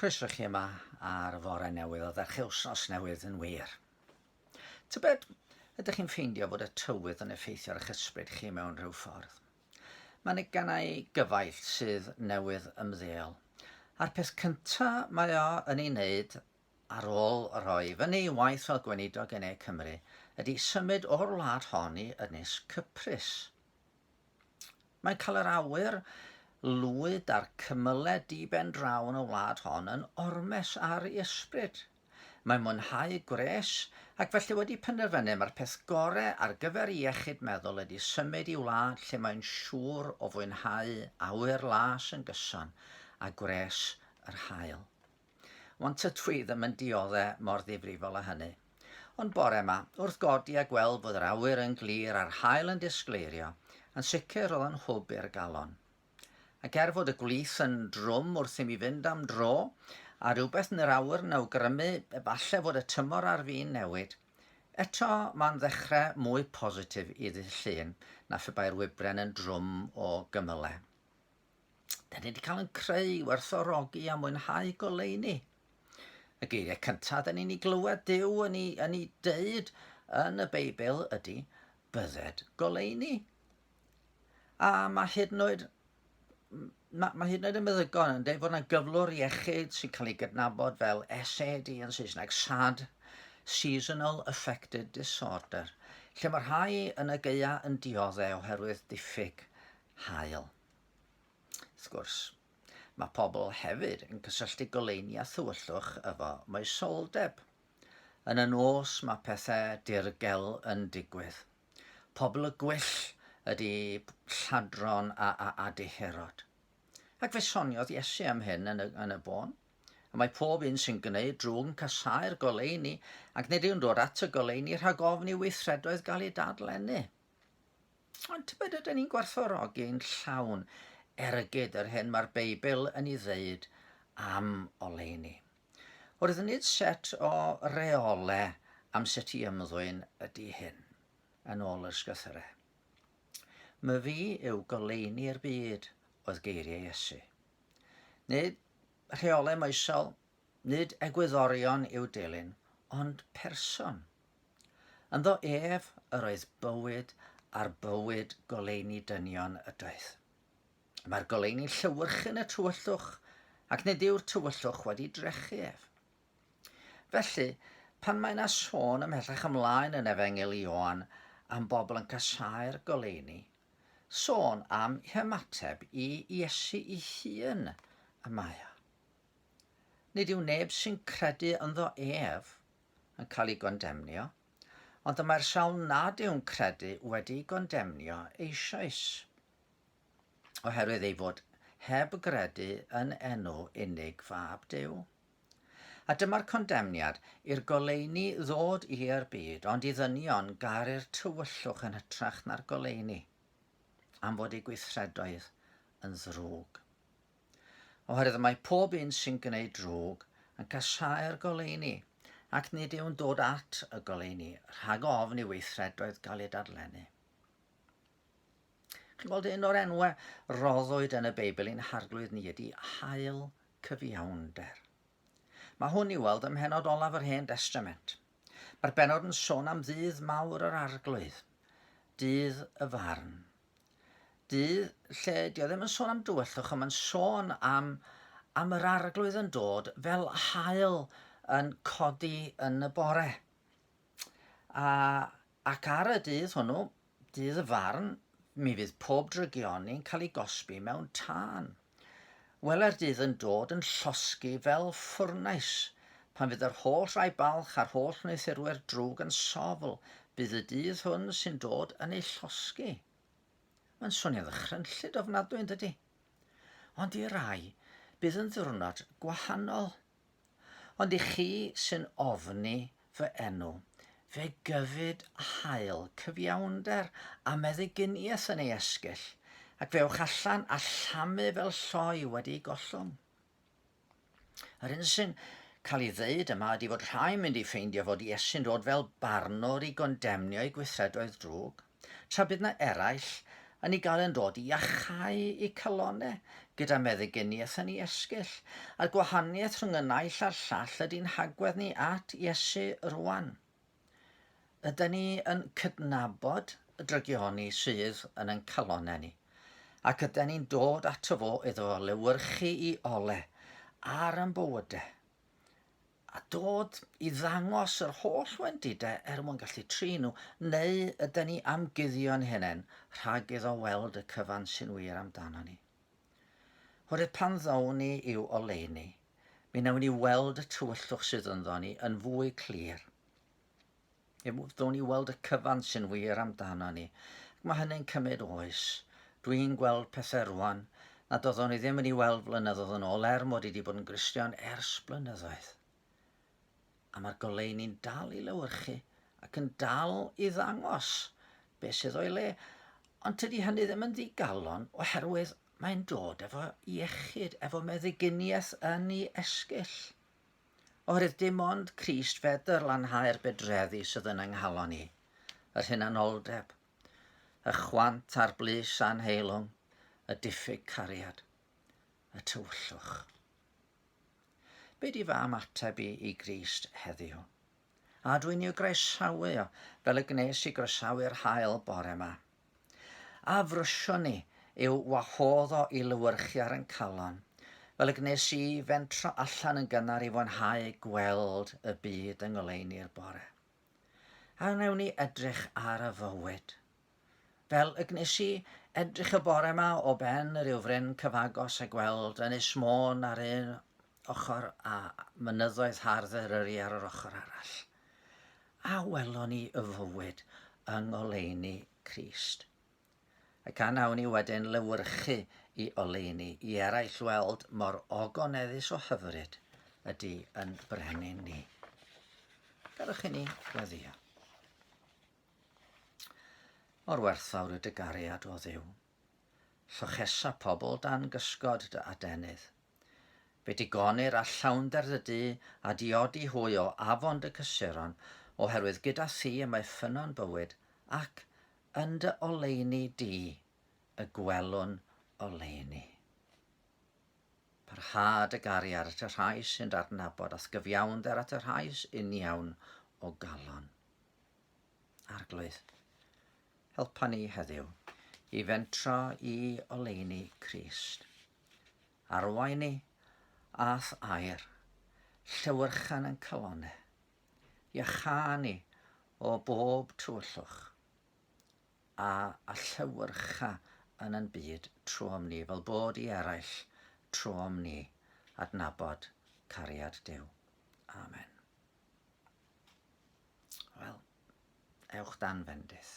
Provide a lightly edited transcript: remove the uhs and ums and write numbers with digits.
Croeso chi yma ar fore newydd o ddechrau wythnos newydd yn wir. Tybed, ydych chi'n ffeindio fod y tywydd yn effeithio ar eich ysbryd chi mewn rhyw ffordd? Mae gen i gyfaill sydd newydd ymddeol, a'r peth cyntaf mae o yn ei wneud ar ôl rhoi fyny i waith fel gweinidog yn Ne Cymru ydy symud o'r wlad hon i Ynys Cyprus. Mae cael yr awyr lwyd a'r cymylau di-ben draw yn y wlad hon yn ormes ar ei ysbryd. Mae'n mwynhau gwres ac felly wedi penderfynu mae'r peth gore ar gyfer ei iechyd meddwl ydy symud i wlad lle mae'n siŵr o fwynhau awyr las yn gyson a gwres yr haul. Wan tydw i ddim yn diodde mor ddifrifol â hynny. Ond bore 'ma, wrth godi a gweld fod yr awyr yn glir a'r haul yn disgleirio, yn sicr roedd o'n hwb i'r galon. Ac er fod y gwlith yn drwm wrth i mi fynd am dro, a rhywbeth yn yr awyr yn awgrymu efalle fod y tymor ar fin newid, eto mae'n ddechrau mwy positif i ddydd Llun na phe bai'r wybren yn drwm o gymylau. Da ni wedi cael yn creu i werthfawrogi a mwynhau goleuni. Y geiriau cyntaf da ni'n ei glywed Duw yn ei, yn ei deud yn y Beibl ydy bydded goleuni. A mae hyd yn oed mae, mae hyd yn oed y meddygon yn dweud fod yna gyflwr iechyd sy'n cael ei gydnabod fel SAD yn Saesneg, SAD, Seasonal Affected Disorder, lle mae rhai yn y gaea yn dioddau oherwydd diffyg haul. Wrth gwrs, mae pobl hefyd yn cysylltu goleuni a thywyllwch efo moesoldeb. Yn y nos mae pethau dirgel yn digwydd. Pobl y gwyll ydy lladron a, a, a diherod. Ac fe soniodd Iesu am hyn yn y, yn y bôn. A mae pob un sy'n gwneud drwg yn casáu'r goleuni, ac nid yw'n dod at y goleuni rhag ofn i'w weithredoedd gael eu dadlennu. Ond tybed ydyn ni'n gwerthfawrogi'n llawn ergyd yr hyn mae'r Beibl yn ei ddeud am oleuni. Wrth nid set o reole am sut i ymddwyn ydy hyn, yn ôl yr ysgrythurau. My fi yw goleuni'r byd, oedd geiriau Iesu. Nid rheolau moesol, nid egwyddorion i'w dilyn, ond person. Ynddo ef yr oedd bywyd a'r bywyd goleuni dynion ydoedd. Mae'r goleuni'n llewyrchu yn y tywyllwch, ac nid yw'r tywyllwch wedi drechu ef. Felly, pan mae yna sôn ymhellach ymlaen yn Efengyl Ioan am bobl yn casáu'r goleuni, sôn am hymateb i Iesu ei hun y mae o. Nid yw neb sy'n credu ynddo ef yn cael ei gondemnio, ond y mae'r sawl nad yw'n credu wedi'i gondemnio eisoes, oherwydd ei fod heb gredu yn enw unig Fab Duw. A dyma'r condemniad, i'r goleuni ddod i'r byd, ond i ddynion garu'r tywyllwch yn hytrach na'r goleuni, am fod eu gweithredoedd yn ddrwg. Oherwydd y mae pob un sy'n gwneud drwg yn casáu'r goleuni, ac nid yw'n dod at y goleuni, rhag ofn i weithredoedd gael eu dadlennu. Chi'n gweld un o'r enwau roddwyd yn y Beibl i'n harglwydd ni ydy hael cyfiawnder. Mae hwn i'w weld ym mhennod olaf yr Hen Destament. Mae'r bennod yn sôn am ddydd mawr yr arglwydd, dydd y farn. Dydd lle 'di o ddim yn sôn am dywyllwch, ond mae'n sôn am, am yr arglwydd yn dod fel haul yn codi yn y bore. A, ac ar y dydd hwnnw, dydd y farn, mi fydd pob drygioni'n cael ei gosbi mewn tân. Wele'r dydd yn dod yn llosgi fel ffwrnais, pan fydd yr holl rai balch a'r holl wneuthurwyr drwg yn sofl, bydd y dydd hwn sy'n dod yn eu llosgi. Mae'n swnio'n ddychrynllyd ofnadwy, yn dydy? Ond i rai, bydd yn ddiwrnod gwahanol. Ond i chi sy'n ofni fy enw, fe gyfyd haul cyfiawnder a meddyginiaeth yn ei esgyll, ac fe ewch allan a llamu fel lloi wedi ei gollwng. Yr hyn sy'n cael ei ddeud yma ydy fod rhai'n mynd i ffeindio fod Iesu'n dod fel barnwr i gondemnio eu gweithredoedd drwg, tra bydd na eraill yn ei gael yn dod i iachau eu calonau, gyda meddyginiaeth yn ei esgyll, a'r gwahaniaeth rhwng y naill a'r llall ydy'n hagwedd ni at Iesu rwan. Ydy ni yn cydnabod y drygioni sydd yn ein calonnau ni, ac ydy ni'n dod ato fo iddo fo lewyrchu i ole ar ein bywydau, a dod i ddangos yr holl wendidau er mwyn gallu trin nhw, neu ydy ni am guddio'n hunain rhag iddo weld y cyfan sy'n wir amdano ni? Oherwydd pan ddown ni i'w oleuni, mi wnawn ni weld y tywyllwch sydd ynddo ni yn fwy clir. Ddown ni weld y cyfan sy'n wir amdano ni. Ac mae hynny'n cymryd oes. Dwi'n gweld pethau rwan nad oeddwn i ddim yn ei weld flynyddoedd yn ôl, er mod i wedi bod yn Gristion ers blynyddoedd. A mae'r goleuni'n dal i lewyrchu ac yn dal i ddangos beth sydd o'i le. Ond tydi hynny ddim yn ddigalon oherwydd mae'n dod efo iechyd, efo meddyginiaeth yn ei esgyll. Oherwydd dim ond Crist fedr lanhau'r bedreddi sydd yn yng nghalon i, yr hunanoldeb, y chwant a'r blys anheilwng, y diffyg cariad, y tywyllwch. Be di fy ymateb i i Grist heddiw? A dwi'n i'w groesawu o, fel y gwnes i groesawu'r haul bore ma. A frysion ni i'w wahodd o i lywyrchu ar ein calon, fel y gwnes i fentro allan yn gynnar i fwynhau gweld y byd yng ngoleuni'r bore. A wnewn ni edrych ar y fywyd. Fel y gwnes i edrych y bore yma o ben yr yw fryn cyfagos a gweld Ynys Môn ar un ochr a mynyddoedd hardd Eryri ar yr ochr arall. A welon ni y fywyd yng ngoleuni Crist. Ac a wnawn ni wedyn lewyrchu i oleuni i eraill weld mor ogoneddus o hyfryd ydy yn brenin ni. Gadwch i ni weddio. Mor werthfawr yw dy gariad o Dduw. Llochesa pobl dan gysgod dy adenydd. Fe digonir â llawnder dy du a diodi hwy o afon dy cysuron, oherwydd gyda thi y mae ffynnon bywyd, ac yn dy oleuni di y gwelwn oleuni. Parha dy gariad at y rhai sy'n d'adnabod, a'th gyfiawnder at y rhai uniawn o galon. Arglwydd, helpa ni heddiw i fentro i oleuni Crist. Arwain ni a'th air, llewyrchan yn calonne. Iachâ ni o bob tywyllwch, a a llewyrcha yn yn byd trwom ni, fel bod i eraill trwom ni adnabod cariad Duw. Amen. Wel, ewch dan fendith.